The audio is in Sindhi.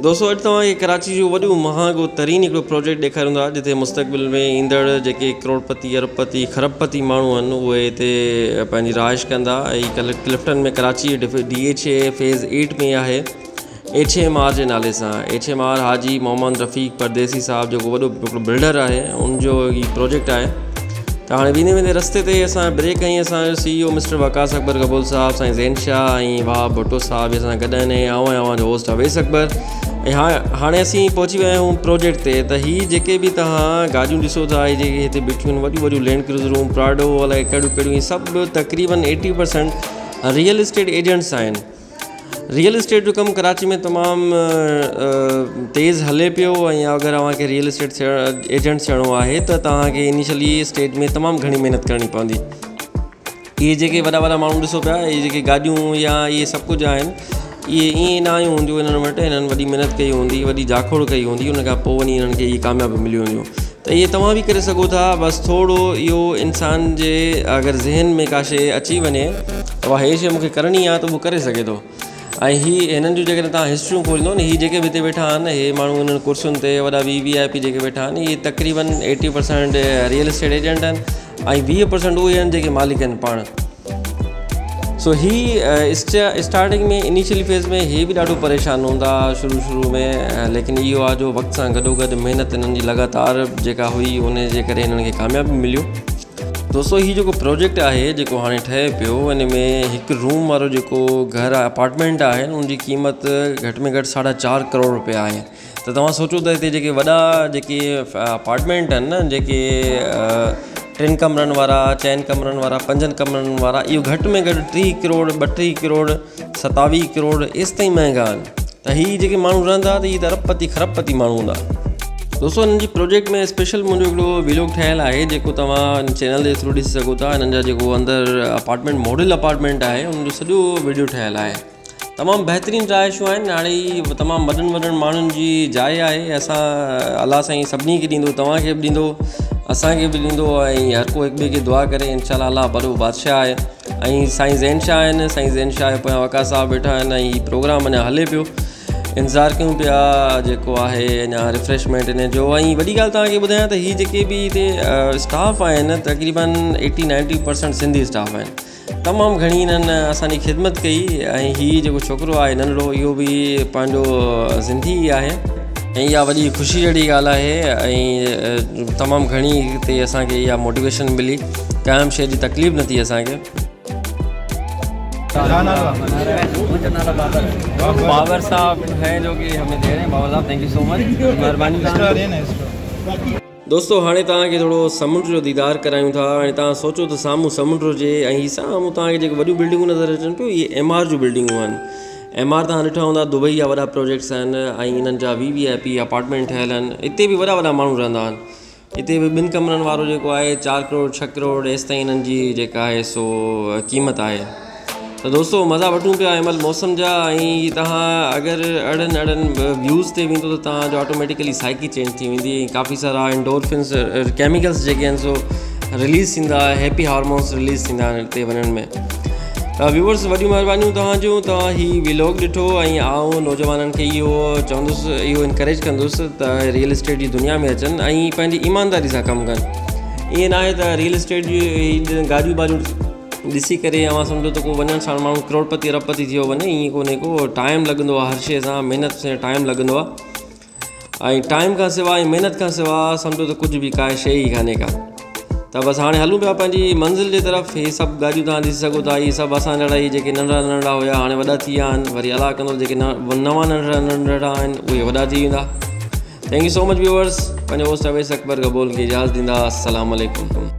دوستو اڄ توهان کي ڪراچي جو وڏو مهانگو ترين هڪڙو پروجيڪٽ ڏيکاريون ٿا جتي مستقبل ۾ ايندڙ جيڪي ڪروڙپتي اربپتي خربپتي ماڻهو آهن اهي هتي پنهنجي رهائش ڪندا. هي Clifton ۾ Karachi D H A phase 8 ۾ آهي، ايڇ ايم آر جي نالي سان. ايڇ ايم آر حاجي محمد رفيق پرديسي صاحب جيڪو وڏو هڪڙو بلڊر آهي ان جو هي پروجيڪٽ آهي. ته هاڻي ويندي ويندي رستي تي اسان بريڪ هنئي. اسان جو C E O mister Waqas Akbar Gabol صاحب، سائين زين شاهه ۽ وهاب ڀٽو صاحب به اسان سان گڏ آهن ۽ آئون آهيان اوهان جو هوسٽ اويس اڪبر. ۽ هاڻي اسين پهچي ويا آهيون پروجيڪٽ تي. ته هي جيڪي به توهان گاڏيون ڏسو ٿا، هي جيڪي هتي بيٺيون آهن وڏيون وڏيون لينڊ ڪروزرون، پراڊو الائي ڪهڙيون ڪهڙيون، هي سڀ تقريبن 80% ريئل اسٽيٽ ايجنٽس آهن. ريئل اسٽيٽ جو ڪم ڪراچي ۾ تمام تيز هلي پيو ۽ اگر اوهان کي ريئل اسٽيٽ ايجنٽ ٿيڻو آهي ته توهان کي انيشلي اسٽيج ۾ تمام گهڻي محنت ڪرڻي پوندي. اهي جيڪي وڏا وڏا ماڻهو ڏسو پيا، اهي جيڪي گاڏيون يا اهي سڀ ڪجهه آهن، اهي ائين نه آيون هونديون انهن وٽ. انهن وڏي محنت ڪئي هوندي، وڏي جاکوڙ ڪئي هوندي، ان کان پوء وڃي انهن کي اهي ڪاميابيون مليون هونديون. ته اهي توهان به ڪري سگهو ٿا. بس ٿورو اهو انسان جي اگر ذهن ۾ ڪا شيء اچي وڃي ته اها هي شيء مون کي ڪرڻي آهي ته اهو ڪري سگهي ٿو. ۽ هي هنن جون جيڪڏهن توهان هسٽريون کوليندو نه، هي جيڪي به هتي ويٺا آهن، هي ماڻهو انهن ڪرسين تي وڏا وي وي آء پي جيڪي ويٺا آهن، اهي تقريبن 80% ريئل اسٽيٽ ايجنٽ آهن ۽ 20% اهي آهن جيڪي مالڪ آهن پاڻ. سو هي اسٽارٽنگ ۾ انيشل فيز ۾ هي به ڏاڍو پريشان هوندا شروع شروع ۾، ليڪن اهو آهي جو وقت سان گڏو گڏ محنت هنن جي لڳاتار جيڪا هئي ان جي ڪري هنن کي ڪاميابي مليو. دوستو هي جيڪو پروجيڪٽ آهي جيڪو هاڻي ٺهي پيو، ان ۾ هڪ روم وارو جيڪو گهر آهي، اپارٽمينٽ آهي، ان جي قيمت گهٽ ۾ گهٽ 4.5 ڪروڙ روپيا آهي. ته توهان سوچو ته هتي جيڪي وڏا جيڪي اپارٽمينٽ آهن نه، جيڪي 3 ڪمرن وارا، 4 ڪمرن وارا، 5 ڪمرن وارا، اهو گهٽ ۾ گهٽ 30 ڪروڙ، 32 ڪروڙ، 27 ڪروڙ ايستائين مهنگا آهن. ته هي جيڪي ماڻهو رهندا ته هي ته ارب پتي خرب پتي ماڻهو هوندا. دوستو هنن جي پروجيڪٽ ۾ اسپيشل منهنجو هڪڙو ويلوگ ٺهيل آهي جيڪو توهان چينل جي ٿرو ڏسي سگهو ٿا. هنن جا جيڪو اندر اپارٽمينٽ، ماڊل اپارٽمينٽ آهي، ان جو سڄو ويڊيو ٺهيل آهي. تمام بهترين رهائشون آهن. هاڻي هي تمام وڏن وڏن ماڻهن جي جاء آهي. اسان الله سائين سڀني کي ڏيندو، توهان کي به ڏيندو، اسان کي به ڏيندو ۽ هر ڪو هڪ ٻئي کي دعا ڪري انشاء الله. الله وڏو بادشاهه آهي. ۽ سائين زين شاهه آهن، سائين زين شاهه جي پويان وقاص صاحب ويٺا آهن ۽ هي پروگرام اڃا هلي پيو. انتظار ڪيون پيا جيڪو آهي اڃا ريفريشمينٽ ان جو. ۽ وڏي ڳالهه توهان کي ٻڌايان ته هي جيڪي به هتي اسٽاف آهن تقريبن 80-90% سنڌي اسٽاف آهن. تمام گهڻي هنن اسان جي خدمت ڪئي. ۽ هي جيڪو ڇوڪرو آهي ننڍڙو، اهو به پنهنجو سنڌي ئي آهي ۽ اها وڏي خوشي جهڙي ڳالهه آهي. ۽ تمام گهڻي هتي اسان کي اها موٽيويشن ملي، ڪنهن به شيء جي تڪليف نه ٿي اسان کي. बाबर साहब हैं जो कि हमें दे रहे हैं। बाबर साहब, thank you so much, मेहरबानी। دوستو هاڻي توهان کي ٿورو سمنڊ جو ديدار ڪرايون ٿا. هاڻي توهان سوچو ته سامهون سمنڊ هجي ۽ هي سامهون توهان کي جيڪي وڏيون بلڊنگون نظر اچن پيون، اهي ايم آر جون بلڊنگون آهن. ايم آر توهان ڏٺا هوندا، دبئي جا وڏا پروجيڪٽس آهن ۽ انهن جا وي وي آء پي اپارٽمينٽ ٺهيل آهن. هتي به وڏا وڏا ماڻهو رهندا آهن. هتي به 2 ڪمرن وارو جيڪو آهي 4 ڪروڙ، 6 ڪروڙ ايستائين انهن جي جيڪا آهي سو قيمت آهي. ته دوستو مزا وٺون پيا هن مهل موسم جا. ۽ توهان اگر اهڙن اهڙن ويوز تي ويندو ته توهان جو آٽوميٽيڪلي سائيڪي چينج ٿي ويندي ۽ ڪافي سارا انڊورفنس ڪيميڪلس جيڪي آهن سو رليز ٿيندا، هيپي هارمونس رليز ٿيندا آهن هتي وڃڻ ۾. ته ويورس وڏيون مهربانيون توهان جون، توهان هي ويلاگ ڏٺو. ۽ آئون نوجوانن کي اهو چوندس، اهو انڪريج ڪندس ته ريئل اسٽيٽ جي دنيا ۾ اچن ۽ پنهنجي ايمانداري سان ڪم ڪن. ائين نه آهي ته ريئل اسٽيٽ جي گاڏيون باڏيون ڏسي ڪري اوهان سمجهو ته ڪو وڃڻ ساڻ ماڻهو ڪروڙپتي اربپتي ٿي ٿو وڃي، ائين ڪونهي ڪو. ٽائيم لڳندو آهي، هر شيء سان محنت سان ٽائيم لڳندو آهي ۽ ٽائيم کان سواء ۽ محنت کان سواء سمجهو ته ڪجهه به ڪا شيء ئي ڪانهي ڪا. ته بس هاڻي هلون پيا پنهنجي منزل جي طرف. هي سڀ گاڏيون توهان ڏسي سگهو ٿا، هي سڀ اسان جهڙا ئي جيڪي ننڍڙا ننڍڙا هيا هاڻي وڏا ٿي ويا آهن. وري الله ڪندو جيڪي نوان ننڍڙا ننڍڙا آهن اهي وڏا ٿي ويندا. Thank you so much viewers. پنهنجو هوسٽ اويس اڪبر گبول کي اجازت ڏيندا. السلام عليڪم.